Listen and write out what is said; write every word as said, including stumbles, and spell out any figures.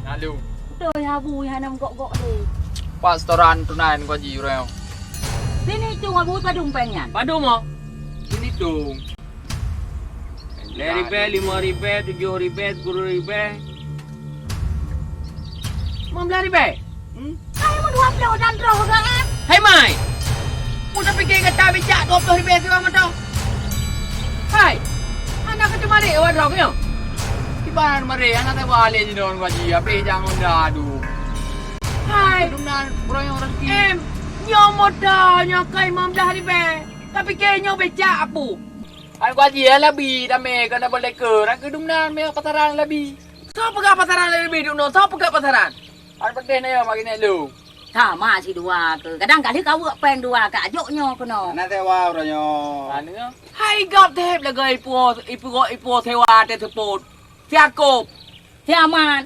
Lalu. Beutôi Abu nyang hana meugok-gok lé. Pas setoran tunai ngon Haji uroe nyoe. Sini Cung, Abu padum péng nyan? Padum, oh? Sini Cung. Lhèe ribèe, limong ribèe, tujoh ribèe, sepuluh ribèe. Limong blah ribèe? Hmm? Hai, meudua ploh dan droe geuh, eh? Hai, Mai! Peue tapike gata bijak dua ploh ribèe siwa mantong? Hai! Hana keuteumari awak droe nyoe? Kiban mari, hana sawa lé jinoe ngon Haji, abéh jak ngon dah adu. Hai! Keudumnan, uroe nyoe raseuki. Em, nyoe mota, nyoe ka limong blah ribèe. Tapike nyoe becak, Abu? Hai, ngon Haji, ya labi, damé, keu na boleh keu, rak keudumnan, mé pasaran labi. Soe peugah pasaran leubeh duek nyoe? Soe peugah pasaran? An peudeh na ya, makin lom. Sama sidua ke. Kadang kali kawek péng dua ka ajok nyoe keunoe. Na sewa uroe nyoe. Anu ya? Hai gop teb lagèe ipo, ipo, ipo sewa teh seupôt. Siakop. Siaman.